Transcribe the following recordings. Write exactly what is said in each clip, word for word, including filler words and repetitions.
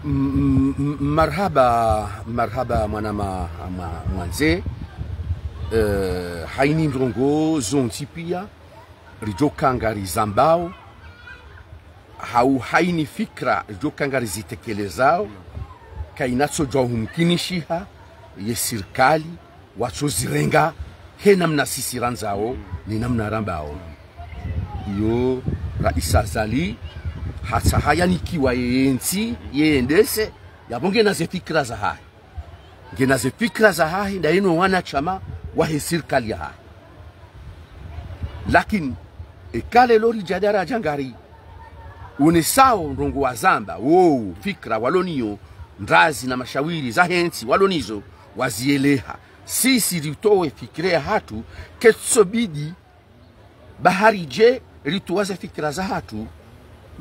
M- m- m- marhaba, marhaba mwanama mwa- mwandze. Eh, haini ndrongoo zontsi pia ridjoka ngarizambao, hau haini fikra ridjoka ngarizitekelezao, kaina tsodjwa humkinishiha ye sirikali watsozirenga he namna sisi randzao, ni namna rambao. Iyo Raisi Azali hatsaha yanikiwa yentsi yeyendese, yapvo ngena ze fikra zahahe. Ngena ze fikra zahahe, ndaye no wanashama wahe sirikali yahahe. Lakini eka leo ridja daradja ngari unesao ndrongoo wazamba, wo fikra walo nayo, ndrazi na mashawiri zahe ntsi walo nazo, wazieleha. Sisi ritowe fikra yahatru, ketsobidi bahari dje ritowa ze fikra zahatru,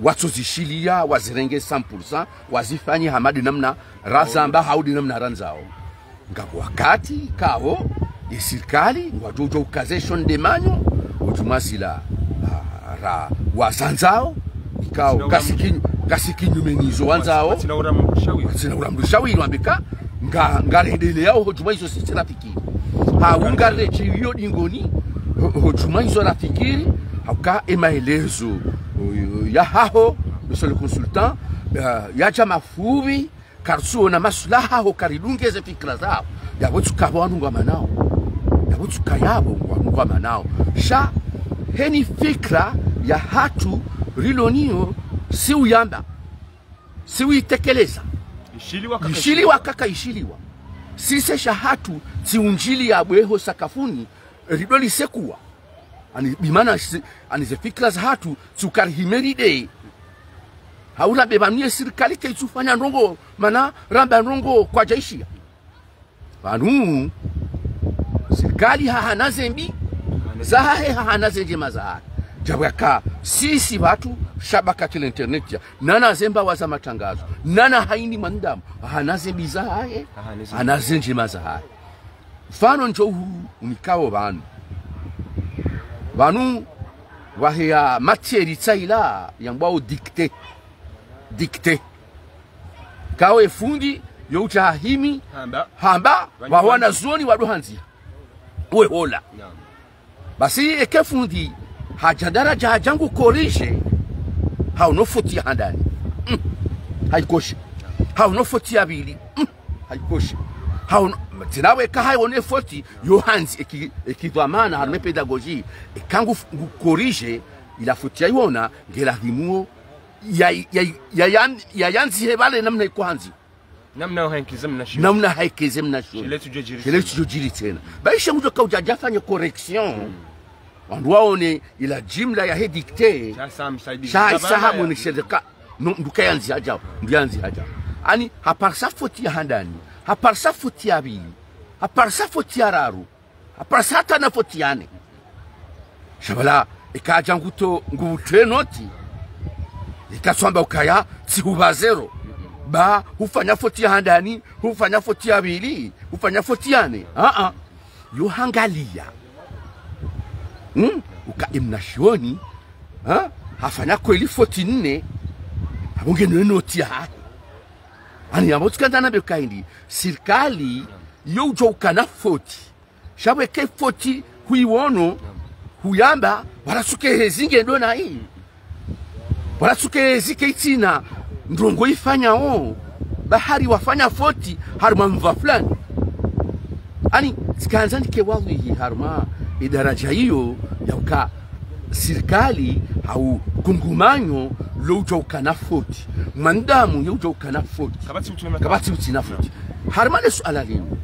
watsozishiliya, wazirenge cent pour cent, wazifanye hama de namna razamba hau de namna randzao. Ngapvo wakati ikao ye sirikali ngwadjodjo ukaze shonde manyo, odjumwa zila, ah, ra wazandzao, ikao ngasi kinyu- ngasi kinyume nizo wandzao. Watsina ura mdru shawiri. Watsina ura mdru shawiri wambeka, nga- ngarendeleyao hodjumwa izo sisi rafikiri. Hau ngaredjeyo dingoni, ho- hodjumwa izo rafikiri, hauka emaelezo, o- yahaho, monsieur le consultant, ya- yadja mafupvi, karisuona maslaha ho karidunge ze fikra zaho. Yapvo tsuka pvo wanunga manao. Yapvo tsuka yapvo wanunga manao. Sha heni fikra yahatru rilo nayo, si uyamba, si uitekeleza. Ishiliwa kaka ishiliwa. Ishiliwa kaka ishiliwa. Sisi shahatru, tsi undjili ya bweho sakafuni, rido lisekuwa. Ani bimana si- ani ze fikra zahatru, tsi ukarihimeri de. Hau rambe pvanu ye sirikali kaitsufanya ndrongoo, mana ramba ndrongoo kwadjaishiya. Pvanu sirikali hahana zembi zahahe, hahana zendjema zahahe. Djapvo yaka sisi pvatru shabaka tele internet ya, nana zemba waza matangazo, nana haini mwanadamu, hahana zembi zahahe, hahana zendjema zahahe. Mfano ndjo hu- unikao pvanu. Pvanu pvaheya matière tsaila yambwao dictée. Dictée. Kao efundi yo utsaha himi hamba, hamba pvanu wanazuoni wado handziha. Uwe hola. Basi eke fundi hadja daradja hadja ngu corrige, haono foti ya handani. Mm. Haikoshi. Haono foti ya pvili. Mm. Haikoshi. Haono, tsena we ka haone foti, yo handzi eki- ekidhwamana, harumwa pédagogie. Eka ngu f- ngu corrige, ila foti yaiona, ngelazimuo ya- ya- ya- ya- yayandzihe pvale namna iko handzi. Namna haikeze mna shioni. Namna haikeze mna shioni. Shele tsudjo djiri tsena. Shele tsudjo djiri tsena. Baishe mdjo kaudja djafanye correction. Wandru waone ila jimla yahe dictée. Sha isa hamwone shereka. No, nduka yandzi hadjao. Ndu yandzi hadjao. Ani, haparisa foti ya handani. Haparisa foti ya pvili. Haparisa foti ya raru. Haparisa hata na foti ya nne. Sha pvala, eka hadja nguto- ngutre noti. Eka tsamba ukaya, tsi hupva zéro. Ba, hufanya foti ya handani, hufanya foti ya pvili, hufanya foti ya nne. Ah, ah. Yo hangaliya. Hmm? Uka emna shioni, ha? Hafanya kweli foti nne, apvo nge nwe noti yahahe. Ani yapvo tsikandza nambe uka hindri, sirikali, yo udjo ukana foti. Sha pvo eke foti huiwono, huyamba, pvala tsuke hezi nge ndo na hii. Pvala tsuke hezi ke itsina ndrongoo ifanyao, bahari wafanya foti, harumwa mva fulani. Ani, tsikandza nike wadhwihi harumwa idaradja iyo, ya uka sirikali hau kungumanyo lo udjo ukana foti. Mwanadamu yo udjo ukana foti. Kapvatsi utsina foti. Harumwa le suala linu.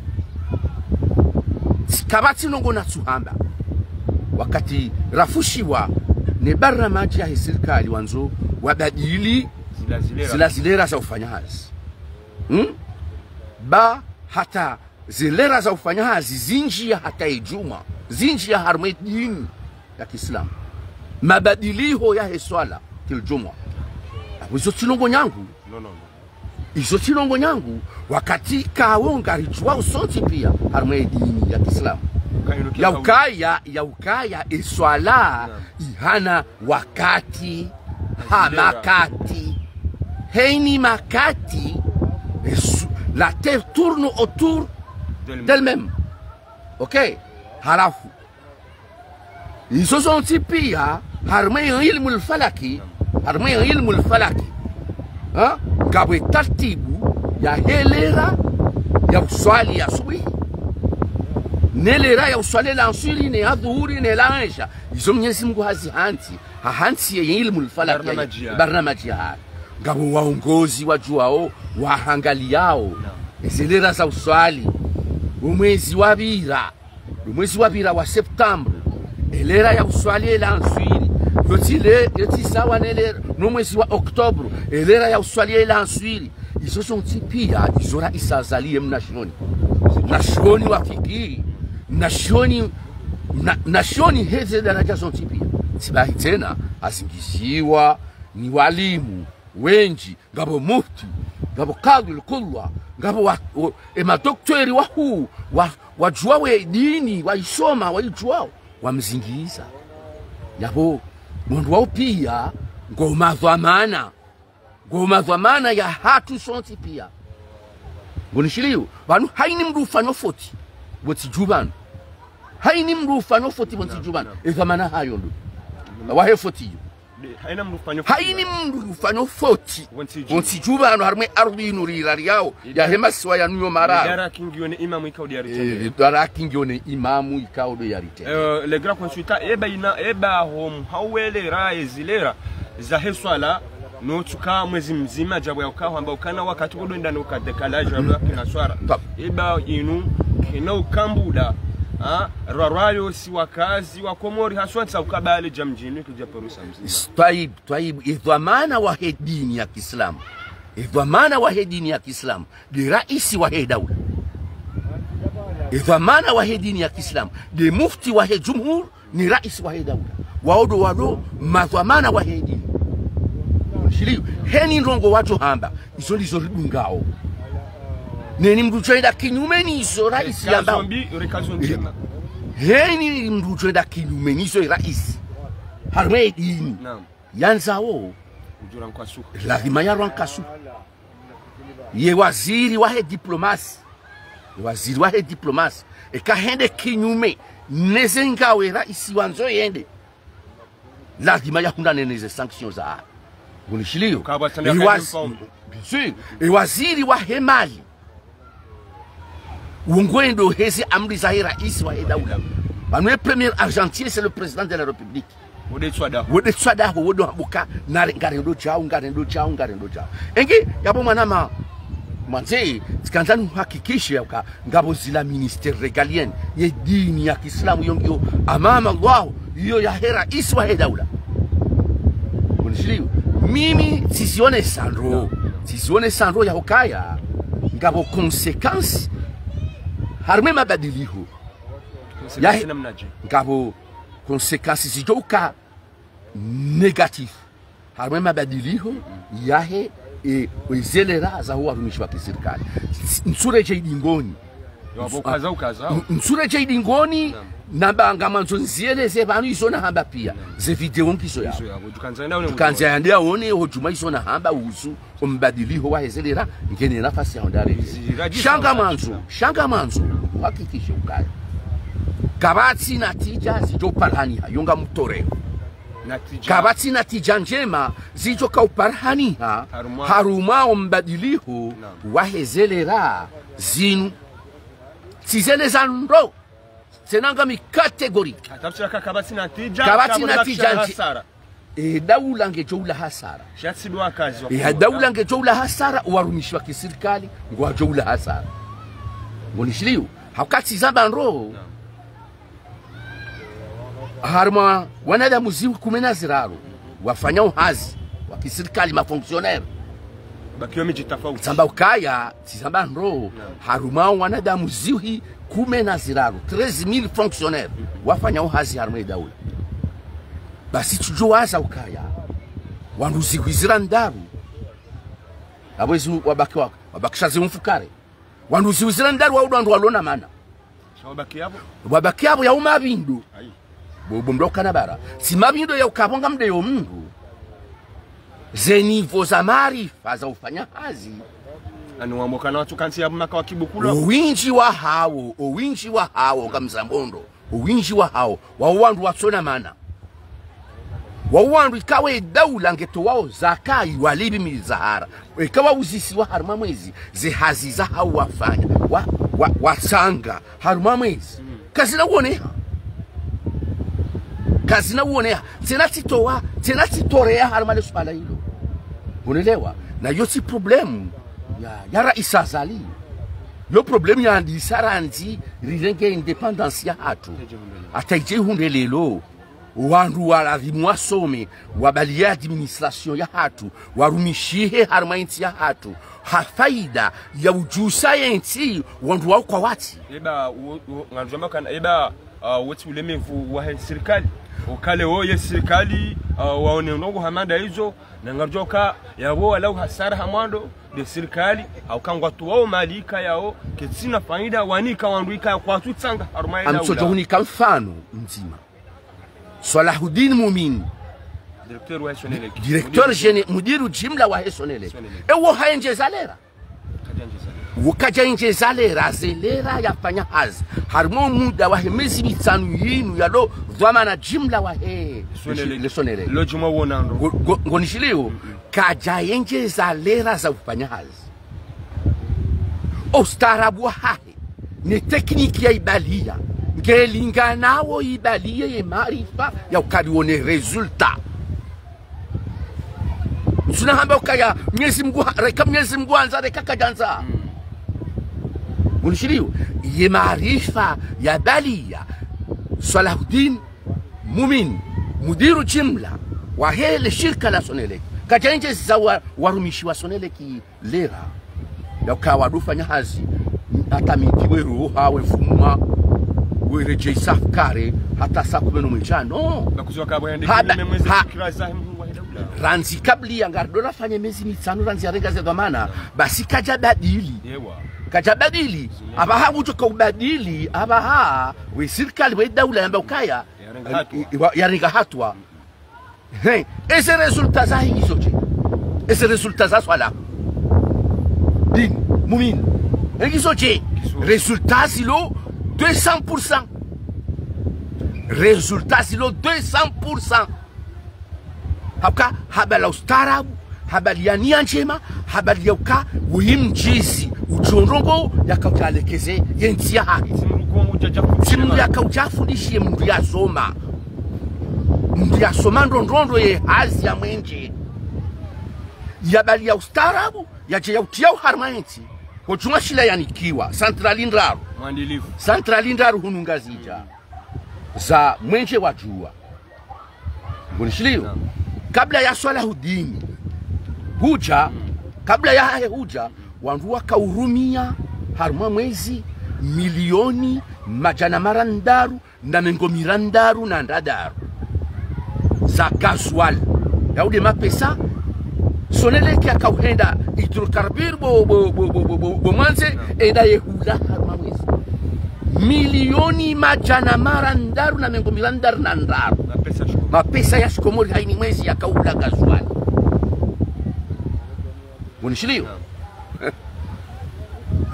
Kapvatsi ndrongoo natsuhamba. Wakati rafushiwa ne barnamaji yahe sirikali wandzo wabadili zila zilera za ufanya hazi. Hmm? Ba hata zilera za ufanya hazi zindjiya hata edjumwa, zindjiya harumwa edini ya kiislamu. Mabadiliho yahe swala kil jumwa. Apvo izo tsi ndrongoo nyangu. Izo tsi ndrongoo nyangu, wakati kawo ngaridjuwao sontsi pia, harumwa edini ya kiislamu. Ya ukaya, ya ukaya eswala ihana wakati, ha makati. Heini makati, Et su- la terre tourne autour d'elle-même. Ok? Halafu izo zontsi pia, harumwa ye ilmu lfalaki, harumwa ye ilmu lfalaki, ha? Ngapvo ye tartibu yahe lera ya uswali ya subuhi, ne lera ya uswali la answiri, ne ya dhuhuri, ne la ensha. Izo Mwenyezi Mungu hazihandzi, hahandzi ye ilmu lfalaki, barnamaji yahe. Ngapvo waongozi wadjuwao, wahangaliyao eze lera za uswali. Omwezi wapvira, omwezi wapvira wa septembre, ye lera ya uswali ye la answiri, yo tsi le- yo tsi sawa ne lera, no mwezi wa octobre, ye lera ya uswali ye la answiri. Izo zontsi pia, izo raisi Azali ye mnashioni. Mnashioni wa fikiri, mnashioni, mna- mnashioni heze daraja zontsi pia. Tsi bahi tsena, hazingiziwa ni walimu wendji, ngapvo mufti, ngapvo kadhi lkudhwa, ngapvo wa- o- e madokteri wahuu, wa- wadjuwao ye dini, waisoma, waidjuwao, wamzingiza. Yapvo, mwandru wao pia, ngo madhwamana, ngo madhwamana yahatru sontsi pia. Ngonishiliyo, pvanu haina mndru ufanyao foti, pvontsi dju pvanu. Haina mndru ufanyao foti, pvontsi dju pvanu. Naam, naam. Ye dhwamana hayo ndo. Wahe foti iyo. Be, haina mndru ufanyao foti. Haina mndru ufanyao foti, pvontsi dju. Pvontsi dju pvanu, harumwa ye ardhwi inu rilaliao, yahe masiwa yanu yo mararu. Dara kingione imamu ikao ndo yaritende. Eh, dara kingione imamu ikao ndo yaritende. Eh, le grand consultant, eba ina, eba ho mhawelera, ezi lera zahe swala, no tsuka mwezi mdzima, djabu ya uka hwamba ukana wakati kodo enda no ka décalage ya lwa kina swara. Top. Eba inu, kena ukambuda, ha? Rwarwayo si wakazi wa Komori, haswa tsa ukabale dja mdjini, kudja perusa mdzima. Twayib, twayib, ye dhwamana wahe dini ya kiislamu. Ye dhwamana wahe dini ya kiislamu, nde raisi wahe daula. Ye dhwamana wahe dini ya kiislamu, nde mufti wahe jumhur, ni raisi wahe daula. Wao ndo walo madhwamana wahe dini. Shiliyo, heni ndrongo wadjo hamba, izo ndizo ridungao. Neni mndru udjo enda kinyume ni izo raisi yambao. Reka zo mbi, reka zo ndjema. Heni mndru udjo enda kinyume ni izo raisi, harumwa ye dini, naam, yandzao, udjo rwa nkasuha. Lazima yarwa nkasuha. Ye waziri wahe diplomasi. Ye waziri wahe diplomasi. Eka hende kinyume neze ngawe raisi wandzo yende, lazima yahundrane neze sanction za. Ngonishiliyo. Ukabwa tsanda. Ye waz- kazi mfaume. Bien sûr. Ye waziri wahe mali, wo ngwendo hezi amri zahe raisi wahe daula. Pvanu ye premier argentier, c'est le président de la République. Wo nde tswada. Wo nde tswada ho, wo ndo hambuka, nare- ngarendo djau, ngarendo djau, ngarendo djau. Engi, yapvo mwanama, mwandze, tsikandza nuhakikishe yauka, ngapvo zila ministère régalien, ye dini ya kiislamu yo ngiyo, amama Allah, iyo yahe raisi wahe daula. Ngonishiliyo, mimi tsizionesa ndro, tsizionesa ndro ya hukaya, ngapvo conséquence, harumwa ye mabadiliho. Conséquence yahe, namnadje? Ngapvo conséquence zidjo uka négatif. Harumwa ye mabadiliho yahe, e, e ze lera zaho warumishi wa kisirikali. Ntsu- ntsuredjei dingoni. Yo, apvo ukaza, ukaza. Ntsu- ntsuredjei dingoni, naam, namba ngamandzo nzieleze pvanu izo nahamba pia. Naam. Ze video ngizo yapvo. Izo yapvo. Djukandza yende aone. Djukandza yende aone, ho djumwa izo nahamba uhusu o mbadiliho wahe ze lera, ngena nafasi ya hondare. Sha ngamandzo, sha ngamandzo, hakikishe ukaya, kapvatsi natija zidjo parihaniha, yo ngamtoreo. Natija. Kapvatsi natija ndjema zidjo ka uparihaniha, harumwa, harumwa o mbadiliho, naam, wahe ze lera zinu. Tsizeleza ndro. Tsena ngami catégorique. Hata pvtsi ka- kapvatsi natija, kapvatsi natija ndje- hasara. E daula ngedjo ula hasara. Sha tsi ndo wakazi wa. E daula ngedjo ula hasara, warumishi wa kisirikali ngwadjo ula hasara. Ngonishiliyo, hauka tsizamba ndro. Naam. Harumwa wanadamu zihwi kume na ziraru wafanyao hazi wa kisirikali, ma fonctionnaires. Bakiyo midji tafauti. Tsamba ukaya, tsizamba ndro, naam, harumwa wanadamu zihwi kume na ziraru, treize mille fonctionnaires, wafanyao hazi harumwa ye daula. Basi tsudjo waza ukaya, wandru zihwi zirandaru, apvo ezi wabaki wa- wabakisha zi mfukare. Wandru zihwi zirandaru wao ndo wandru walo na mana. Sha wabaki yapvo? Wabaki yapvo ya umapvindo. Ayi. Bo- bo mndru ukana bara. Tsi mapvindo ya ukapvo ngamdeyo mndru. Ze niveau za maarifa za ufanya hazi Ani wambo kana watsu kantsi ya maka wa kibukulwa. Owindji wahawo, owindji wahawo, ngamzambondo. Owindji wahawo, wawo wandru watsona mana. Wawo wandru ikao edaula ngetowawo zaka iwalipvi mizahara. Eka wauzisiwa harumwa mwezi, zehazi zahawo wafanya. Wa, wa, watsanga harumwa mwezi. Kazina uoneha. Kazina uoneha. Tsena tsitowa, tsena tsitoreya harumwa lesuala ilo. Ngonelewa? Na yo tsi problème ya, ya Raisi Azali. Yo problème yandisa randzi rirenge indépendance yahatru. Hata idje ihundre leo. Wandru walazimu wasome, wabaliye administration yahatru, warumishihe harumwa yentsi yahatru, ha faida ya udjusa yentsi, wandru wawo kwawatsi. Eba, wo, wo, ngarudjamba kana, eba, ah, wotsi ulemevu wahe sirikali. Okale wo ye sirikali, ah, waone ndrongo hama nda izo, na ngarudjoka, yabo wala uhasara ha mwando, nde sirikali, hauka ngwatowawo mali ikayao, ketsina faida, wanika wandru ikaya kwatsu tsanga, harumwa edaula. Amtsodjo hunika mfano mdzima. Swalahudin Mumin. Directeur wa Sonelec. Directeur géné-, mudiru jimla wa Sonelec. Sonelec. Ewo haendjeza lera. Kadjandjeza lera. Wo kadjaendjeza lera, ze lera yafanya hazi. Harumwa muda wahe mezi mitsanu yinu yalo dhwamana jimla wahe Sonelec. Le Sonelec. Lo djuma wona ndo. Ngo, ngo, ngonishiliyo, kadjaendjeza lera za ufanya hazi. Ustaarabu wahahe, ne tekniki ya ibaliya, ngelinganawo ibaliya ye maarifa ya ukadi wone résultat. Ntsuna hamba ukaya Mwenyezi Mungu ha-, reka Mwenyezi Mungu handza, reka kadjandza. Ngonishiliyo, ye maarifa ya baliya, Swalahudin Mumin, mudiru jimla wahe le shirika la Sonelec, kadjaendjeza wa, warumishi wa Sonelec lera. Yauka wadufanya hazi, hata midi weruha, wefumwa, weredjei safkare, hata saa kume no mwedja, no. Bakuziwa kabo yende haba, kinyume mwezi ha-, fikira zahe Mungu wa daula. Randzi kabla ya ngarido rafanye mezi mitsanu, randzi yarenga ze dhwamana, basi kadjabadili. Ewa. Kadjabadili. Zine. Apvaha ngudjoka ubadili, apvaha, we sirikali, we daula yamba ukaya, yarenga hatua. I-, i-, wa-, yarenga hatua. He, eze résultat zahe ngizo dje? Eze résultat za Swalahudin Mumin. Ngizo dje? Ngizo. Résultat zilo deux cents pour cent. Résultat zilo deux cents pour cent. Hauka, habala ustaarabu, habali ya niya ndjema, habali ya uka, uyi mdjizi, udjo ndrongo, yaka udja alekeze, yentsi yahahe. Tsi mndru kwa udja dja fundishe. Tsi mndru yaka udja fundishe, mndru yasoma. Mndru yasoma ndo ndrongo ye hazi ya mwenje. Yabali ya ustaarabu, yadje ya utiya uharumwa yentsi. Ho djumwa shila yanikiwa, santrali ndraru. Mwandilifu. Santrali ndraru hunu Ngazidja. Za mwenje wa djuwa. Ngonishiliyo. Naam. Kabla ya Swalahudin hudja, kabla yahahe hudja, wandru waka urumia harumwa mwezi milioni madjana marandraru na mengo mirandraru na ndraru za gasoil. Yaude mapesa, Sonelec yaka uhenda hydrocarbure bo, bo, bo mwandze, enda yehula harumwa mwezi. Milioni madjana marandraru na mengo mirandraru na ndraru. Mapesa ya shikomori. Mapesa ya shikomori haini mwezi yaka uhula gasoil. Ngonishiliyo? Naam.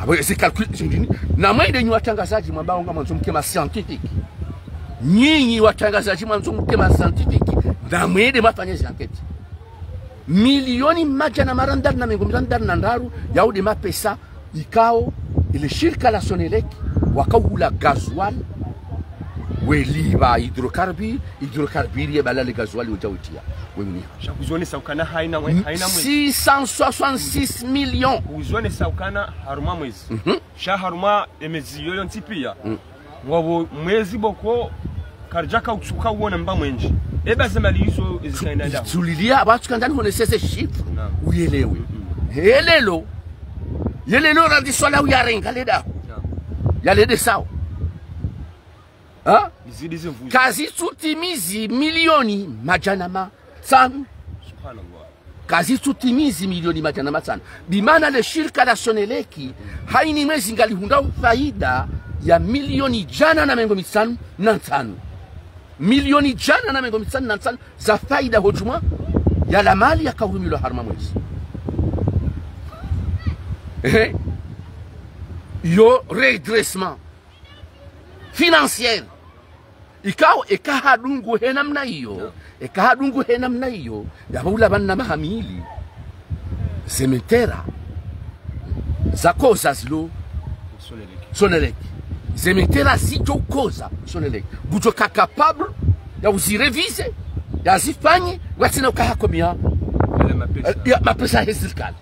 Abo ezi calcul, zindini. Na mwende nyi watrangazadji mwambao ngamwandzo mke ma scientifique. Nyinyi watrangazadji mwandzo mke ma scientifique. Na mwende mwafanye zi enquête. Milioni madjana marandraru na mengo mirandraru na ndraru, yaude mapesa ikao, ile shirika la Sonelec, waka uhula gasoil, welipva hydrocarbure, hydrocarbure ye bala le gasoil udja utiya, we mniha. Sha kuzonesa ukana haina mwe-, haina mwezi. Six cent soixante-six millions. Kuzonesa ukana harumwa mwezi. Mhm. Sha harumwa emezi yoyo ntsi piya. Mm. Ngwabo mwezi boko, karidjaka utsuka uona mba mwenje. Eba ze mali izo ezikaenda ndaho. Tsulilia, apva tsukandani honeseze chiffre. Naam. Uyelewe. Mm. Helelo. Yelelo randzi Swalahudin yarenga ledaho. Naam. Yalede sawa. Ha? Izidi zimvuzi. Kazitsutimizi milioni madjana matsanu. Subhanallah. Kazitsutimizi milioni madjana matsanu. Bimaana le shirika la Sonelec, haini mwezi ngalihundrao faida ya milioni djana na mengo mitsanu na ntsanu. Milioni djana na mengo mitsanu na ntsanu za faida ho djumwa ya la mali yaka urumilwa harumwa mwezi. Eh? Yo redressement financier. Ikao, eka hadungu he namna iyo. Eka hadungu he namna iyo. Yapvo ula pvanu na maha mili. Ze mintera. Zakoza zilo. Sonelec. Sonelec. Ze mintera zidjo koza Sonelec. Ngudjo ka capable ya uzirevize, ya zifanye, watsina ukaha komia. Ele mapesa. Ya mapesa he sirikali.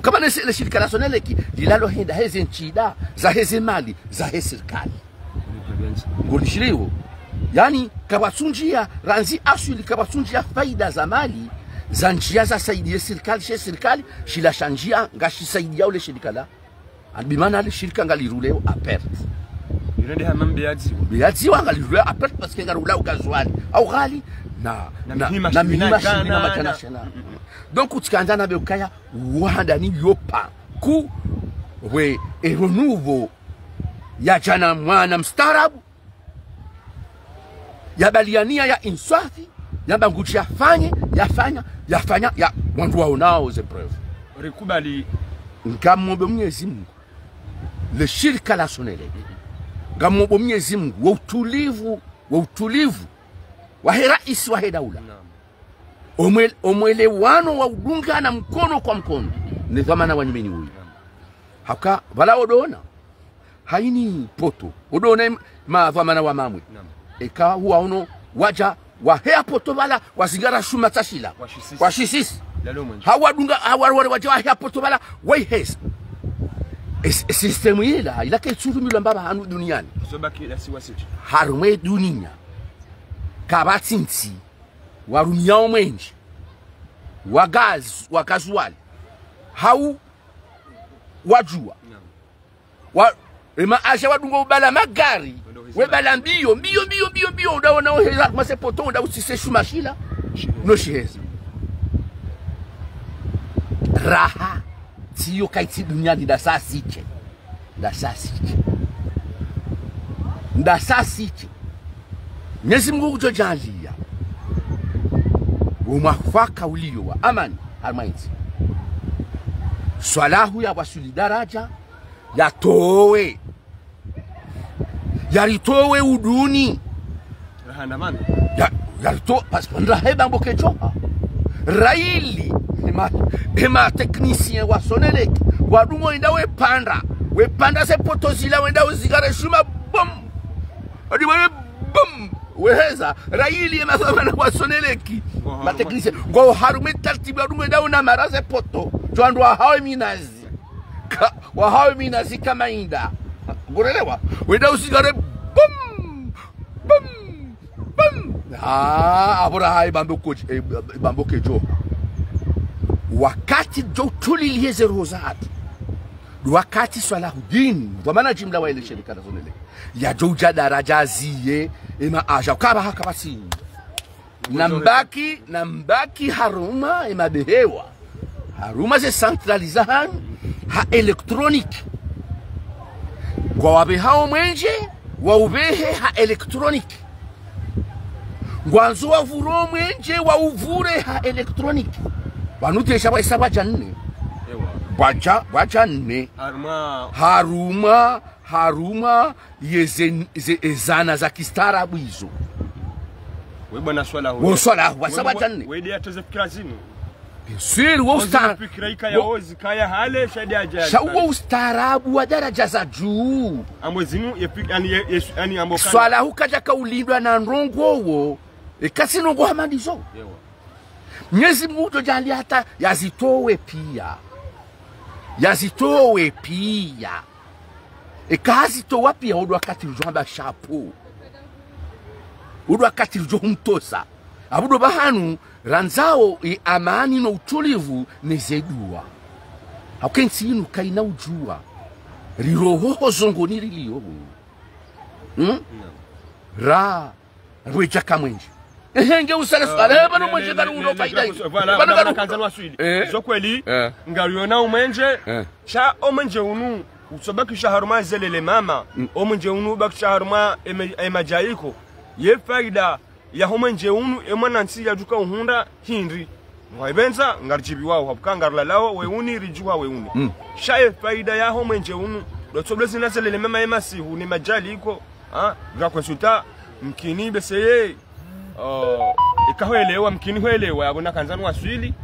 Kama ne se-, le shirika la Sonelec, lilalo henda heze ntsida, za heze mali, za he sirikali. Ngolishiliwo. Yaani, kapvatsu ndjia, randzi aswili kapvatsunjia faida za mali, za ndjia za saidiye sirikali, she sirikali, shila sha ndjia, ngashisaidiya ule shirika la. Ani bimana le shirika ngaliruleo à perte. Irende hama mbeyadziwa. Mbeyadziwa ngaliruleo à perte parce que ngarulao gazwali. Au ghali, na, na, na mihima shina, na mihima shina, na, na, na, na. Donc, utsikandza na be ukaya, wahandani yopa. Ku, we, e renouveau, ya djana mwana mstaarabu, ya baliania ya inswafi, yamba ngudjo yafanye, yafanya, yafanya, ya wandru waonao ze preuve. Rikubali. Ngamombe Mwenyezi Mungu. Le shirika la Sonelec. Ngamombe Mwenyezi Mungu, wa utulivu, wa utulivu. Wa he raisi wa he daula. Naam. Omwe-, omwelewano wa udungana mkono kwa mkono. Ne dhwamana wa nyumeni uyu. Naam. Haka, pvala odona. Haini poto. Odona im-, madhwamana wa mamwe. Naam. Eka huwaono wadja, waheya poto pvala, wazingara shuma tsashila. Washisisi. Washisisi. Lalo mwenje. Hawadunga, hawa-, wale wadja waheya poto pvala, waiheza. Es-, système ila, ila kaitsurumilwa mbapvi hanu duniani. Zobaki la siwa siti. Harumwa dunia. Kapvatsi ntsi. Warumiao mwenje. Wa gaz-, wa gazuwali. Hau wa djuwa. Naam. Wa, ema aja wadungo ubala magari, wendo hizima. Webala mbiyo, mbiyo, mbiyo, mbiyo, mbiyo, uda wona uheza, kuma se poto, uda usise shuma shila, shiheza. No shiheza. Raha, tsiyo kaitsi duniani nda sasike. Nda sasike. Nda sasike. Mwenyezi Mungu ngudjo djaaliya. Umwafaka uliyo wa amani, harumwa intsi. Swalahu ya wasuli daraja, yatowe. Yaritowe uduni. Raha na mana. Ya, yarito-, parce que ndrahe bambo kedjoha. Raili, ema, ema technicien wa Sonelec, wadungo wenda wepanda. Wepanda ze poto zila wenda uzingare shuma, bom. Adi mwe, bom. Weheza, raili ema dhwamana wa Sonelec. Ngo harumwa. Ma technicien. Ngo harumwa tartibu wadungo wenda unamara ze poto. Djo wandru wahawe minazi. Ka-, wahawe minazi kama inda. Ngorelewa? Wenda uzingare, bum! Bum! Bum! Ah, apvo raha ibambo ko-, eh, ibambo kedjo. Wakati djo utuliliye ze roho zahatru. Wakati Swalahudini, dhwamana jimla wa ile shirika la Sonelec. Yadjo udja daraja ziye, ema aja, ukaba haka basi. Nambaki, nambaki harumwa emabehewa. Harumwa ze centrale za hanyu, ha électronique. Ngwawabehao mwenje, waubehe ha électronique. Ngwandzo wavuro mwenje, wauvure ha électronique. Pvanu tesha pvwaisa pvwadja nne. Ewa. Pvwadja, pvwadja nne. Harumwa. Harumwa, harumwa, ye ze, ze, ezana za kistaarabu izo. We bwana Swala ho. Wo Swala ho, wasa. We, we, watanne. We de atoze fikira zinu. Bien sûr, wo. Ozi star-, fikira ikaya wo. Ozi kaya hale, shadi aja. Sha wo ustaarabu wa daraja za juu. Ambo zinu, ye fik-, ani, ye, ye, ani ambo kana. Swala ho kadja kaulindwa na ndrongo wo. E kasi ndrongo hama ndizo. Yewa. Mwenyezi Mungu ngudjo djaaliya hata yazitowe piya. Yazitowe piya. Eka hazitowa piya, odo wakati rudjo hamba chapeau. Odo wakati rudjo humtosa. Apvo ndo pvahanu, randzao ye amani no utulivu ne ze dua. Hauka entsi inu kaina udjua. Riroho ho zongoni riliyo. Hmm? Naam. Ra Rwedja ka mwenje. Ehe, nge usale swala. Eh, pvanu mwenje ngari uno faida. Pvanu ngari uno. Zo kweli, ngari uno umwenje. Sha omwenje unu, utsobakisha harumwa zelele mama. Omwenje unu ubakisha harumwa ema-, emadjayiko. Ye faida ya homwenje unu, emwanantsi yadjuka uhundra hindri. Ngwaipvendza, ngaridjibiwao, habuka ngarilalao weuni, ridjuha weuni. Mm. Sha ye faida yaho mwenje unu, ndo tsoble zina zelele mema ye masihu, ni madjali iko, ha, ngakonsulta, mkini beseye, oh, ika hwelewa, mkini hwelewa, yapvo nakandzani waswili,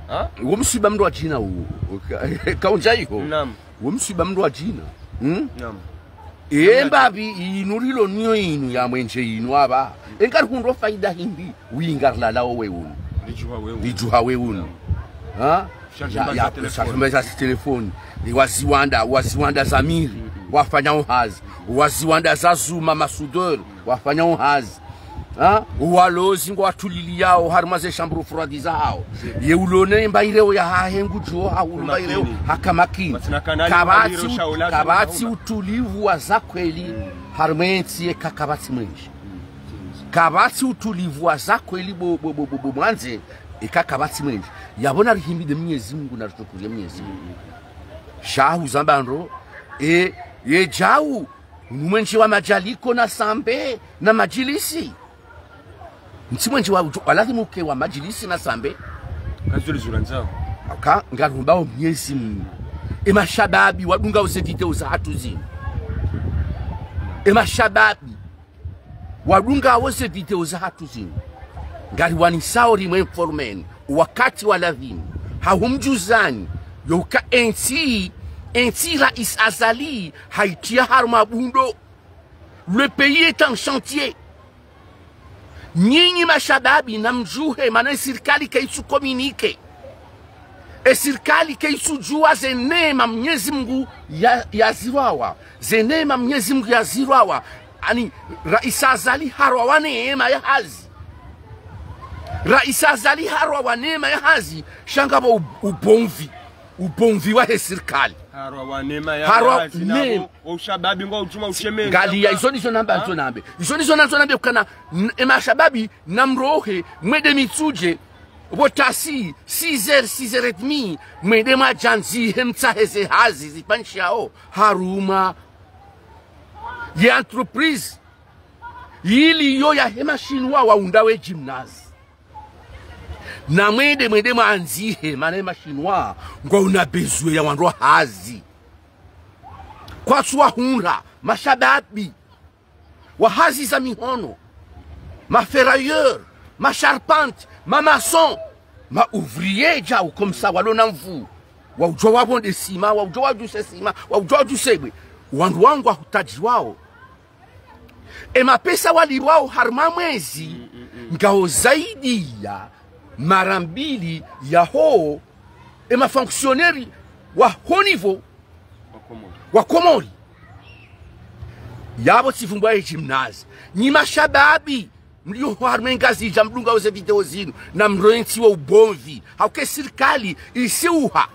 ha? Wo mswiba mndru wa djina u, u, ka, kaundja iho. Naam. Wo mswiba mndru wa djina. Hmm? Naam. E mbapvi inu rilo nayo inu ya mwenje inu apva. E ngarihundro faida hindri, wi ngarilalao weuni. Ridjuha weuni. Ridjuha weuni. Ha? Chargement za telefoni. Chargement za telefoni. Ni waziwanda, waziwanda za miri, wafanyao hazi. Waziwanda za zuma, ma soudeur, wafanyao hazi. Ha? Walozi ngwatuliliyao harumwa ze chambre froide zahao. Ye ulone mbaireo yahahe ngudjuo hahulu mbaireo haka makini. Kapvatsi ut-, kapvatsi utulivu wa za kweli harumwa entsi yeka kapvatsi mwenje. Kapvatsi utulivu wa za kweli bo, bo, bo, bo, bo mwandze, eka kapvatsi mwenje. Yapvo narihimide Mwenyezi Mungu, narishukuriye Mwenyezi Mungu. Sha huzamba ndro, e, ye djau, unu mwenje wa madjali iko na sambe na madjilisi. Ntsi mwenje wa, wa lazimu uke wa madjilisi na sambe. Kazuli zula ndzao. Aka, ngarumba o Mwenyezi Mungu. E mashababi, wadungao ze video zahatru zinu. E mashababi, wadungao ze video zahatru zinu. Ngariwanisao rimwe informeni, wakati wa lazimu. Hahumdjuzani, yoka entsi, entsi Rais Azali, haitiya harumwa bundo. Le pays est en chantier. Nyinyi mashababi namdjuhe, mana e sirikali kaitsu communiquer. E sirikali kaitsudjuwa ze neema Mwenyezi Mungu ya, yazirwawa. Ze neema Mwenyezi Mungu yazirwawa. Ani, Rais Azali harwawa neema ya hazi. Rais Azali harwawa neema ya hazi, sha ngapvo u-, ubomvi. Ubomvi wahe sirikali. Harwawa neema ya hazi, nabo o ushababi ngwaudjuma ushemeza. Ngaliya, izo ndizo namba ndzo nambe. Izo ndizo nandzo nambe kukana, n-, e mashababi, namrohe, mwende Mitsudje, pvo tasi, six heures, six heures et demie, mwende mwadjandzihe mtsahe ze hazi, zipandishao, harumwa ye entreprise, yiliyo yahe mashinwa waundao e gymnase. Namwende, mwende mwandzihe, mana e mashinwa, ngwauna besoin ya wandru wa hazi. Kwatsu wahundra, mashababi, wa hazi za mihono, ma ferrailleurs, ma charpente, ma maçon, ma ouvriers djau comme ça, walona nvu, waudjuwa wabonde sima, waudjuwa wadjuse sima, waudjuwa wadjuse bwe. Wandru wangu wahutadjiwao. E mapesa walipvwao harumwa mwezi, ngao zaidi ya mara mbili yaho e mafonctionnaires wa haut niveau wa Komori. Yapvo tsivumbwa e gymnase. Nyi mashababi, mliyo harumwa e Ngazidja mdungao ze video zinu, namrohe ntsi wo ubomvi. Hauka e sirikali isiuha.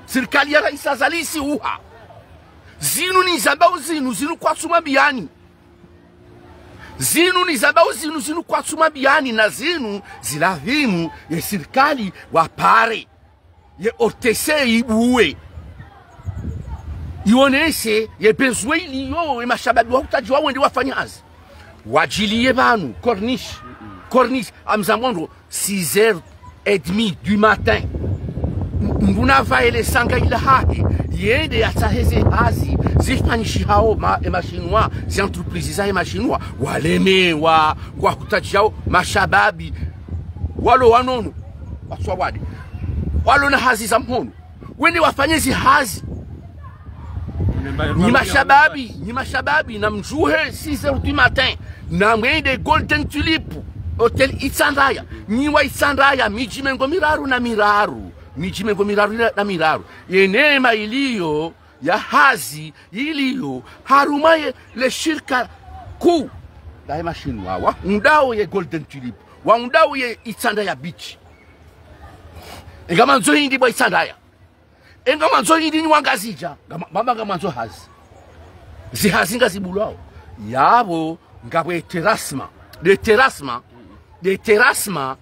Sirikali ya Rais Azali isiuha. Zinu nizambao zinu, zinu kwatsu mwambiyani. Zinu nizambao zinu, zinu kwatsu mwambiyani, na zinu zilazimu ye sirikali wapare. Ye O R T C ibuwe. Ionese ye besoin iliyo, e mashababi wahutadjiwa wende wafanye hazi. Wadjiliye pvanu, Corniche. Corniche, amza mwando, six heures et demie du matin. M-, mndru napvae le sanga ilahahe, yende yatsahe ze hazi, zifanyishihao ma-, e mashinwa, ze entreprise zahe mashinwa, walemewa, ngwahutadjiao mashababi, walo wanono, waswawade, walona hazi za mhono, wende wafanye ze hazi. Nyi mashababi, nyi mashababi, namdjuhe six heures du matin, namwende Golden Tulip, Hotel Itsandraya, nyi wa Itsandraya, midji mengo miraru na miraru, midji mengo miraru na, na miraru. Ye neema iliyo, ya hazi, iliyo, harumwa ye le shirika kuu lahe mashinwa, waundao ye Golden Tulip, waundao ye Itsandraya Beach. Ngamwandzo hindri bo Itsandraya. E ngamwandzo hindri nyi wa Ngazidja, ngam-, mamba ngamwandzo hazi. Zi hazi ngazibulwao. Yapvo ngapvo e terrassement. Le terrassement, le terrassement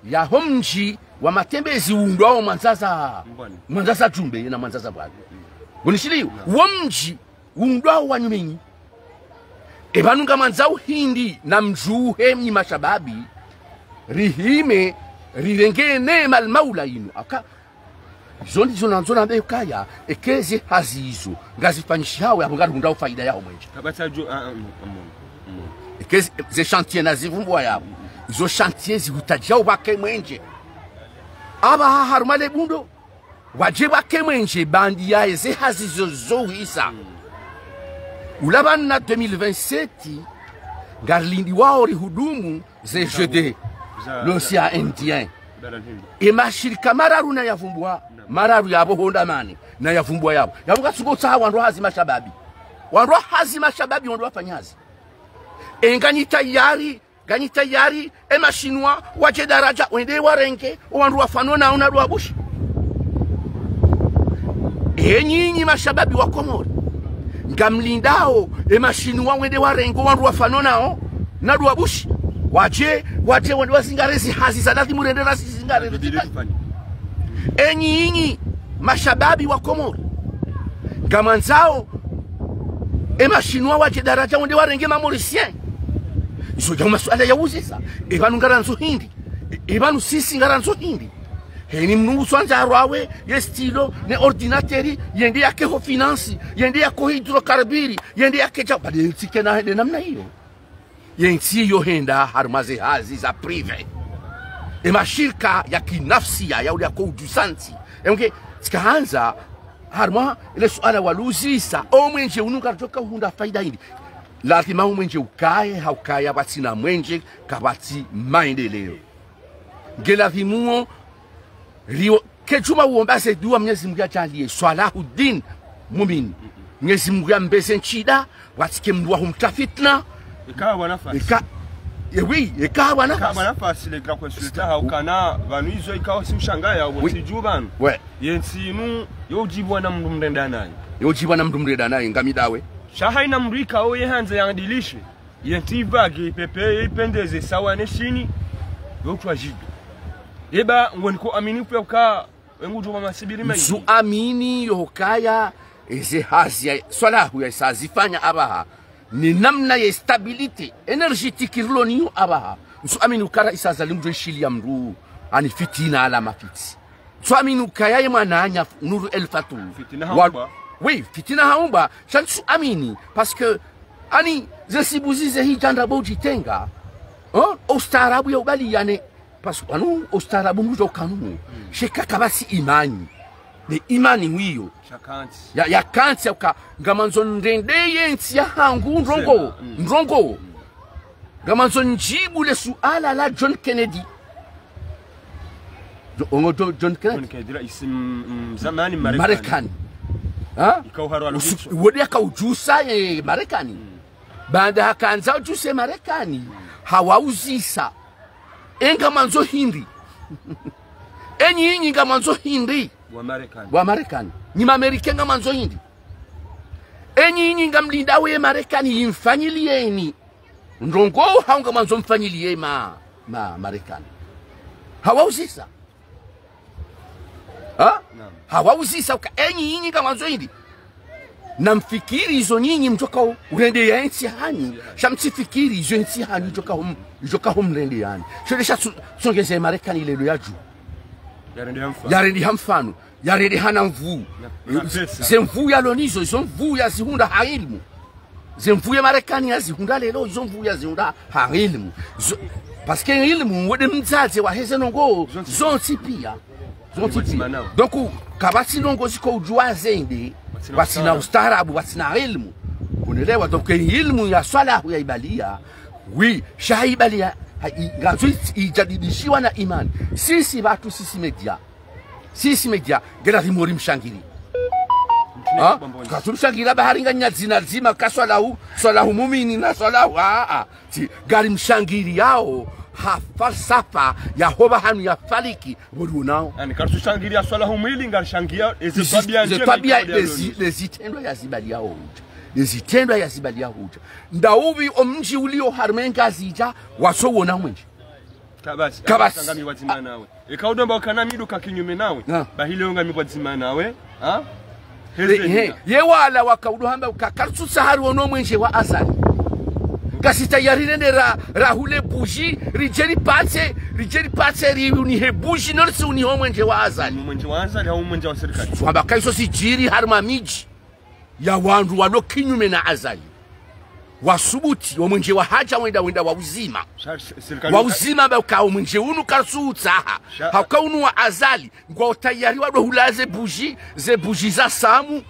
yaho mdji wa matembezi undrwao Mwandzaza, Mwandzaza Djumbe, na Mwandzaza Mbwani. Ngonishiliyo, wo mdji undrwao wa nyumenyi. E pvanu ngamwandzao hindri namdjuhe nyi mashababi, rihime Rirenge neema al maula inu. Aka, izo ndizo nandzo nambe ukaya, eka ze hazi izo ngazifanyishihao, yapvo ngarihundrao faida yaho mwenje. Kapvatsi djo, ah, ah, mm, mm, mm. Eka ze, ze chantier nazivumbuwa yapvo, izo chantier zihutadjia upvake mwenje. Apvaha harumwa le bundo, wadje pvake mwenje baanda ya eze hazi zo zohisa. Ula pvanu na deux mille vingt-sept, ngarilindiwao rihudumu ze jeux de l'océan Indien. Ye mashirika mararu nayavumbuwa, mararu yapvo honda mane, nayavumbuwa yapvo. Yapvo ngatsungo tsaha wandru wa hazi mashababi. Wandru wa hazi mashababi wandru wafanya hazi. Enganyi tayari, nganyi tayari, e mashinwa wadje daraja, wende warenge, o wandru wafano nao na dwabushi. Enyi, enyi mashababi wa Komori, ngamlindao e mashinwa wende warenge o wandru wafano nao na dwabushi. Wadje, wadje, wende wazingare zi hazi za lazimu rende razizingare. Enyi, enyi mashababi wa Komori, ngamwandzao e mashinwa wadje daraja wende warenge ma Mauriciens. Izo nde masuala ya uzisa. E pvanu ngarandzo hindri? E, e pvanu sisi ngarandzo hindri? Heni mnu uswandza arwawe ye stylo ne ordinateur, yende yake ho finance, yende yake ho hydrocarbures, yende yake dja, badi ye ntsi kena hende namna iyo. Ye ntsi iyo henda harumwa ze hazi za privé. E mashirika ya kinafsia ya uli yako udjusantsi. Emke, tsikahandza harumwa le suala waliuzisa, o mwenje unu ngaridjoka uhundra faida hindri? Lazima o mwenje ukaye, ha ukaya pvatsina mwenje, kapvatsi maendeleo. Nge lazimu o, rio, kedjuma uomba ze dua Mwenyezi Mungu yadjaanlie Swalahuddin Mumini. Mwenyezi Mungu yambeze ntsida, watsike mndru wa humtra fitna. Eka wa nafasi. Eka, eh oui, eka wa nafasi. Eka wa nafasi, le grand consultant, ha ukana, pvanu izo ikao si ushangaya, uwo oui. Si dju pvanu. Ouais. Ye ntsi inu, yo udjibwa na mndru mrenda nayi. Yo udjibwa na mndru mrenda nayi, ngami dawe. Sha hayina mndru ikao ye handza yadilishe. Ye ntsi ipvage, ipepeye, ipendeze, sawa ne shini, yo utrwa djidu. Eba, ngoniko amini upve uka, wengu djuma masibiri mayi. Ntsu amini yo hukaya, eze hazi ya, Swalahu ya isa zifanya apvaha. Ni namna ye stabilité énergétique rilo niyo apvaha. Ntsu amini ukara isa zalimu djo ishiliya mndru, ani fitina ala mafiti. Ntsu amini ukaya ye mwananya Nour El Fath. Fitina wa-, haumba. Oui, fitina haumba. Sha ntsu amini, parce que, ani, ze sibuzi ze hidjandra bo udjitenga. Hein? O ustaarabu ya ubaliyane. Parce que, anu, o ustaarabu mndru djo kanu. Sheka kapvatsi imani. Ne imani wiyo. Shakantsi. Ya, ya kantsi ya uka, ngamandzo nrende ye ntsi ya hangu, ndrongo. Sema, mm. Ndrongo. Ngamandzo ndjibu le suala la John Kennedy. Jo-, ongo Jo-, John Kennedy? John Kennedy, raisi, mm, mm, zamani Marekani. Marekani. Ha? Ikao harwa usu-, lubitso. Wode yaka udjusa, eh, Marekani. Mm. Baanda hakandza udjuse Marekani, hawauzisa. E ngamandzo hindri? Enyi, enyi ngamandzo hindri? Wa Marekani. Wa Marekani. Nyi ma Américains ngamandzo hindri? Enyi, enyi ngamlindao ye Marekani yimfanyiliyeni ndrongo hau ngamandzo mfanyiliye ma, ma, Marekani? Hawauzisa. Ha? Naam. Hawauzisa uka enyi, enyi ngamandzo hindri? Namfikiri izo nyinyi mdjoka u-, urendeya entsi hanyu. Sha mtsifikiri izo entsi hanyu idjoka hum-, idjoka humrendeyani. Sho nde sha tsu-, tsongeze Marekani lelo yadju. Yarendeha mfano. Yarendeha mfano. Yarendeha na nvuu. Na, na pesa. Ze nvuu yalo nizo, izo nvuu yazihundra ha ilimu. Ze nvuu ye Marekani yazihundra lelo, izo nvuu yazihundra ha ilimu. Zo-, parce que ilimu, wode mdzadze wa heze ndrongo, zontsi piya. Zontsi piya. Donc, kapvatsi ndrongo ziko udjuwa zende, pvatsina ustaarabu, pvatsina ilimu. Unelewa, donc, ilimu ya Swalahu ya ibaliya, oui, sha ibaliya, ha, i-, ngazo i-, ijadidishiwa na imani. Sisi pvatsu, sisi média. Sisi média, ngela rimori mshangiri. Ha? Katsu mshangira bahari nganya dzina dzima ka Swalahu, Swalahu Mumini na Swalahu, ah, ah. Tsi, ngari mshangiriyao ha falsafa ya hopva hanu ya faliki, pvo ri unao. Ani, katsu shangiriya Swalahu mwili, ngari shangiya eze twabiya ndjema, ze twabiya, eze, eze zitrendwa ya zibaliya hudja. Eze zitrendwa ya zibaliya hudja. Ndaupvi o mdji ulio harumwa Ngazidja, watso wona mwenje. Kapvatsi. Kapvatsi. Ngami pvwadzima nawe. Eka udomba ukana mi ndo ka kinyume nawe. Ah. Bahi leo ngami pvwadzima nawe. Ha? Heze, eh, nina. Ye wala waka udo hamba uka, karitsutsaha ri wono mwenje wa Azali. Kasi tayari rende ra, rahule bougie, ridje ripatse, ridje ripatse riunihe bougie, no ritsi unihe omwenje wa Azali. Omwenje wa Azali, hau omwenje wa sirikali. Swamba kaiso sidjiri harumwa midji ya wandru walo kinyume na Azali. Wasubuti, omwenje wahadja wenda, wenda wauzima. Sha-, sirikali wauzima, ba uka omwenje unu karisuutsaha. Sha- Hauka unu wa Azali, ngwao tayari wado hula ze bougie, ze bougie za Samu.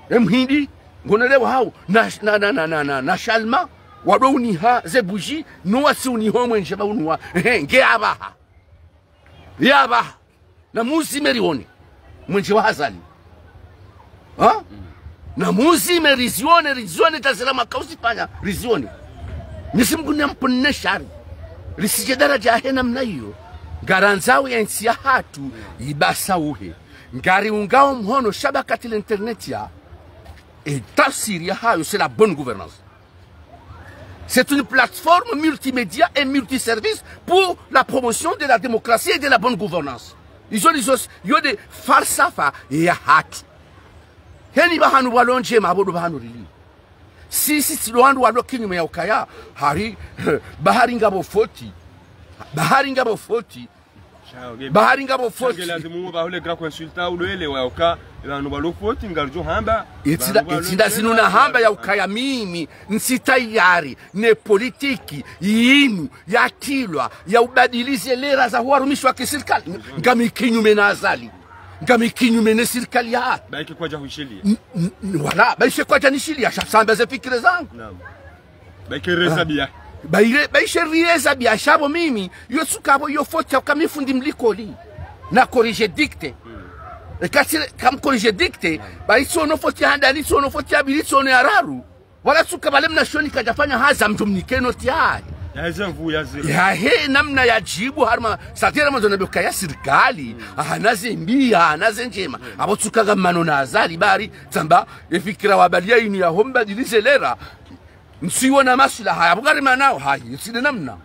Emhindi, ngonelewa hau, na, na, na Shalma, wado uniha ze bougie, no watsi uniha omwenje ba unu wa, ehe, nge apvaha. Yapvaha. Namuzime rione. Mwenje wa Azali. Ha? Namuzime rizione, rizione, tazela makausi panya, rizione. Mwenyezi Mungu namponne shari. Risidje daraja yahe namna iyo. Ngarandzao ye ntsi yahatru, ibasauhe. Ngariungao mhono shabakati la internet ya, e tafsiri yahayo, c'est la bonne gouvernance. C'est une plateforme multimédia et multiservice pour la promotion de la démocratie et de la bonne gouvernance. Izo, izo, iyo nde falsafa yahatru. Heni pvahanu pvwalo ndjema, apvo ndo pvahanu rili. Sisi, sisi ndo wandru walo kinyume ya ukaya, hari, bahari ngapvo foti. Bahari ngapvo foti. Bahari ngapvo foti. Lazimu pvahule grand consultant udo elewa ya uka, pvanu pvalo foti, ngaridjo hamba. Etsina, pvanu pvalo etsina zinu nahamba ya ukaya mimi, ntsi tayari, ne politiki, yinu, yatilwa, ya ubadilize lera za huwarumishwa kisirikali. Ngami kinyume na Azali. Ngami kinyume ne sirikali ya. Baike kwadja hushiliya. N-, n-, n-, wala, baishe kwadja nishiliya, sha samba ze fikira zangu. Naam. Baike reza biya. Baire, baishe rieza biya, sha pvo mimi, iyo tsuka pvo iyo foti ya uka mi fundi mlikoli. Na corriger dictée. Eka tsi, kam corriger dictée, baitsono foti ya handani, itsono foti ya pvili, itsono ya raru. Wala tsuka pvale mna shoni kadjafanya hazi mdru mnike noti yahe. Yahe ze mvu ya zira. Yahe namna ya djibu harumwa, satira mwandzo na be uka ya sirikali. Ahana ze mbi, ahana ze ndjema. Apvo tsuka ngamano na Azali bari, tsamba, e fikira wabaliya inu ya ho mbadilize lera. Ntsiwo na maswilaha, apvo ngarimanao, hayi, etsina namna.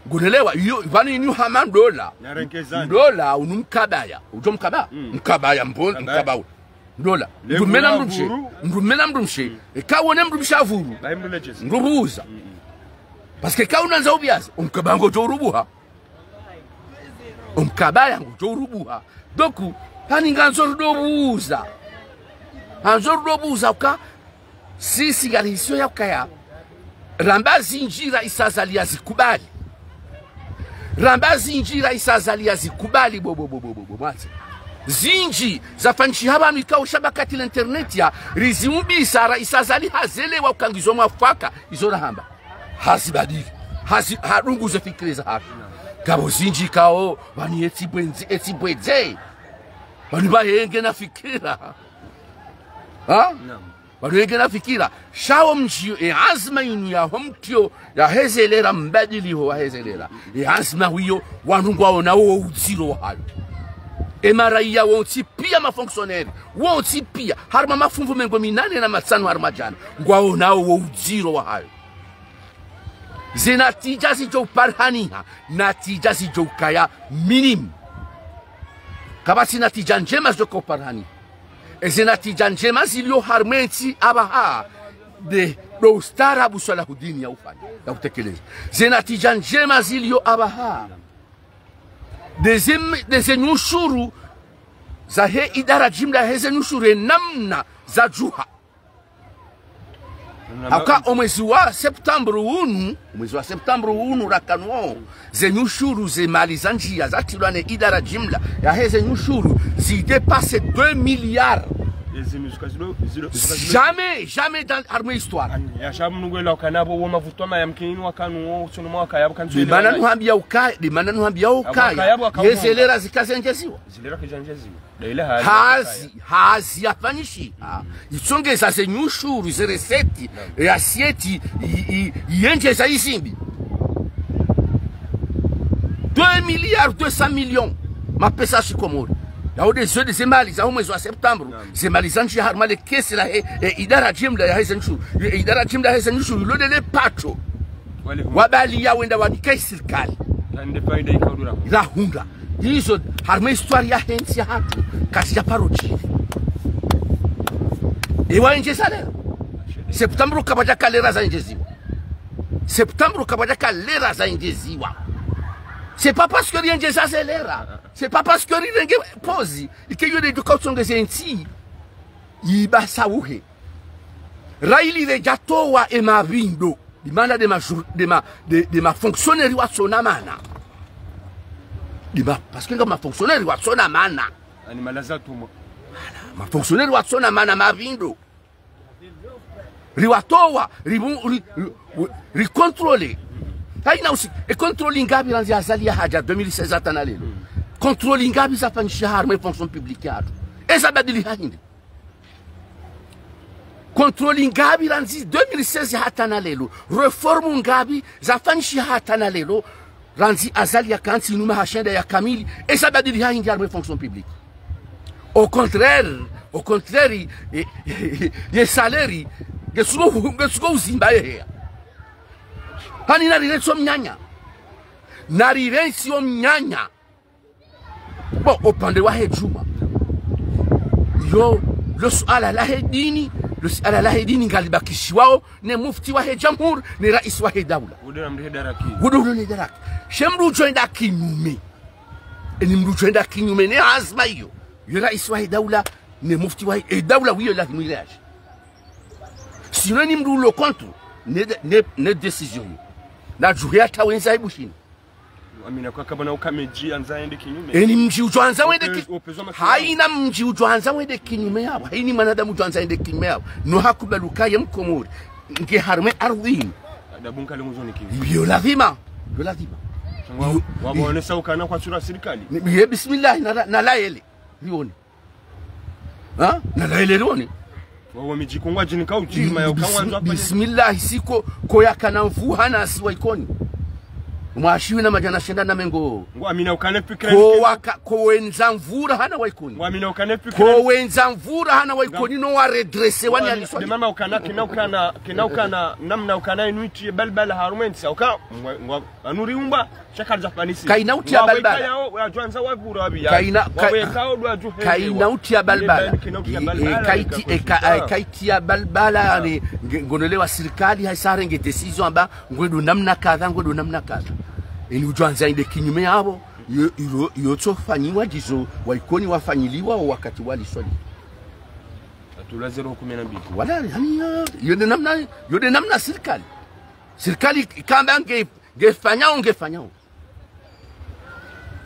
Ngonelewa, iyo, pvanu inu hama ndola. Narenkezani. Ndola, unu mkabaya. Udjo mkaba? Mkabaya, mbo-, mkabaya. Mkaba u-. Ndola. Mdrume na mdrumshe. Mdrume na mdrumshe. Eka wone mdrumshe avuru. Bahi mdru lejezi. Mdru buza. Parce que eka unandza ubiyazi, omkabaya ngudjo urubuha. Omkabaya ngudjo urubuha. Donc, hani ngandzo rudo buza. Ngandzo rudo buza uka, sisi ngari hisio ya ukaya. Ramba zindji raisi Azali yazikubali. Ramba zindji raisi Azali yazikubali bo, bo, bo, mwatse. Zindji zafanyishiha pvanu ikao shabakati la internet ya, riziumbisa raisi Azali hazelewa uka ngizo mwafaka, izo rahamba. Hazibadili. Hazi-, hadunguze fikira zahatru. Ngapvo zindji ikao, pvanu etsi bwendze, etsi bwendze. Pvanu pvahenge na fikira. Ha? Naam. Pvanu henge na fikira. Sha wo mdji, e azma inu ya ho mtrio, yaheze lera mbadiliho waheze lera. E azma wiyo, wanu ngwaonao wo udziro wahayo. E maraiya wontsi piya mafonctionnaire, wontsi piya, harumwa mafunvu mengo minane na matsanu harumwa djana, ngwaonao wo udziro wahayo. Ze natija zidjo uparihaniha, natija zidjo ukaya minime. Kapvatsi natija ndjema zidjo uka uparihaniha. Eze natija ndjema zilio harumwa entsi apvaha, nde, ndo ustaarabu Swalahudini ya ufanya, ya utekeleza. Ze natija ndjema zilio apvaha, nde ze, nde ze nyushuru zahe idara jimla yaheze nyushuru ye namna zadjuha. Hauka omwezi wa septembre unu, omwezi wa septembre unu rakanuo, ze nyushuru ze mali zandjiya zatilwa ne idara jimla yaheze nyushuru zidépassé deux milliards. Ezinu zika zilo, zilo, zika zilo. Jamais, jamais dans, harumwa histoire. Ani, ya sha mnu ngwela ukana pvo wo mavutwa ma ya mkinini wakanu wo, utsunu mwa wakaya pvo kansu. Nde mana nuhambiya ukaya, nde mana nuhambiya ukaya, yeze lera zika zendjeziwa. Zilera kizandjeziwa. Hazi, hazi yafanyishiha. Itsongeza ze nyushuru, ze recette, ye assiette, i, i, yendjeza izimbi. Deux milliards deux cents millions. Mapesa ya shikomori. Yao nde zo nde ze mali za omwezi wa septembre. Ze mali zandjiya harumwa le kesi lahe, e, idara jimla yaheze nyushuru. E, idara jimla yaheze nyushuru, ilo nde le pato. Wabaliya wenda wanika isirikali. Rahundra. Izo, harumwa histoire yahe ntsi yahatru, kazidja paro djiri. Ewa endjeza lera. Septembre kapvadjaka lera zaendjeziwa. Septembre kapvadjaka lera zaengeziwa. C'est pas parce que riengeza ze lera. C'est pas parce que rirenge pozi. Ike yo de duka utsongeze ntsi. Ibasa uhe. Raili redjatowa e mavindo. Dimana de ma jour-, de ma, de, de ma fonctionnaire watsona mana. Dima, parce que nga ma fonctionnaire watsona mana. Ani malaza tumo. Ma fonctionnaire watsona mana mavindo. Riwatowa, ribu-, ri, ri, ricontrôler. Haina usi, e contrôle ngapvi randzi Azali yahadja deux mille seize hata na lelo. Contrôle ngapvi zafanyishiha harumwa e fonction publique yatru. Eza badiliha hindri. Contrôle ngapvi randzi deux mille seize hata na lelo. Réforme ngapvi zafanyishiha hata na lelo. Randzi Azali yakantsi nyuma hashenda ya kamili, eza badiliha hindri harumwa e fonction publique. Au contraire, au contraire, e, e, e, e salaire, ngetsuko, ngetsuko uzimba yeheya. Hani narirensi o mnyanya. Narirensi o mnyanya. Bon, upande wahe Djuma. Yo, lo suala lahe dini, lo suala lahe dini ngalibakishiwao, ne mufti wahe jamhuri, ne raisi wahe daula. Ude na mrihe daraki. Ude ulo ne daraki. She mdru udjo enda kinyume. Eni mdru udjo enda kinyume, ne azma iyo. Yo raisi wahe daula, ne mufti wahe, e daula wiyo lazimu ireaji. Sinon ni mdru ulo contre, ne, ne, ne décision yo. Na djuhe hata wendza ibushini. Amina kwa kabana uka mdji andza ende kinyume. Eni mdji udjo andza wende ki-, Upezwa masiwa. Haina mdji udjo andza wende kinyume yapvo. Haini mwanadamu udjo andza wende kinyume yapvo. No hakubali uka ye mkomori. Nge harumwa e ardhwi. Adabu nkale muzoni ki. Yo lazima. Yo lazima. Shangwa, yo, wabonesa ukana kwa sura sirikali. Ni, ye bismillah, na, na laele. Lione. Ha? Na laele lione. Wawo midji kongwa djini kaudjima ya ukangwa nzo hapvani. Bismillah, siko, ko yakana mvura hana si wa Ikoni. Mwaha shiwi na madjana shenda na mengo. Ngwamina ukane fikira. Ko waka, ko wendza mvura hana wa Ikoni. Ngwamina ukane fikira. Ko wendza mvura hana wa Ikoni no wa redresser wani aliswa. De mama ukana, kina ukana, kina ukana, namna ukana inu itsi balbala harumwa entsi, uka, ngwa, ngwa, anuri umba, shaka dza fanisi. Kaina utia balbala. Waweka yao, wadjwanza wagura wabi ya. Kaina, ka-, waweka yao, wadjuhe kaina yao. Utia balbala. Kina utia balbala, kaiti, e, ka-, e, kaitia balbala, yani, nge-, ngonelewa sirikali, haisa renge décision amba, ngwedo namna kadha, ngwedo namna kadha. Eni udjwanza ende kinyume yapvo, yo, yo, yo tsofanyiwa djizo, wa Ikoni wafanyiliwa, wakati waliswali. Atula zéro kumi na mbili. Wala, yani, yo, yo de namna, yo de namna sirikali. Sirikali, kamba nge, ngefanyao, ngefanyao.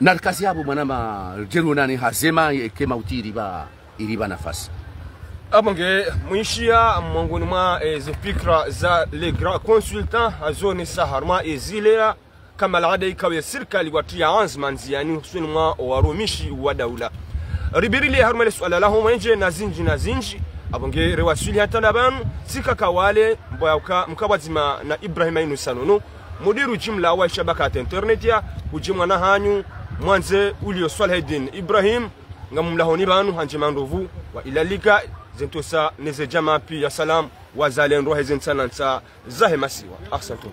Narikazi yapvo mwana ma, djeru nani hazema, eke mauti iriba, iriba nafasi. Apvo nge, mwishiya, mwangoni mwa, e, ze fikira za le grand consultant, hazonesa harumwa, e, zilea, kama laada ikao ye sirikali watia anzma ndziani usoni mwa warumishi wa daula. Ribirili harumwa le suala laho mwenje na zindji na zindji, apvo nge rewaswili hata na pvanu, tsika kawale, mbo ya uka, mkabwadzima na Ibrahim Ainu Sanono, mudiru jimla wa ishabaka internet ya, kujimwa na hanyu, mwandze ulio Swalahedin Ibrahim, ngamumlahoni pvanu, handje mandrovu, wa ilalika, zentosa, neze djama piya salam, wazalendo heze ntsanantsa, zahe masiwa. Ahsantum.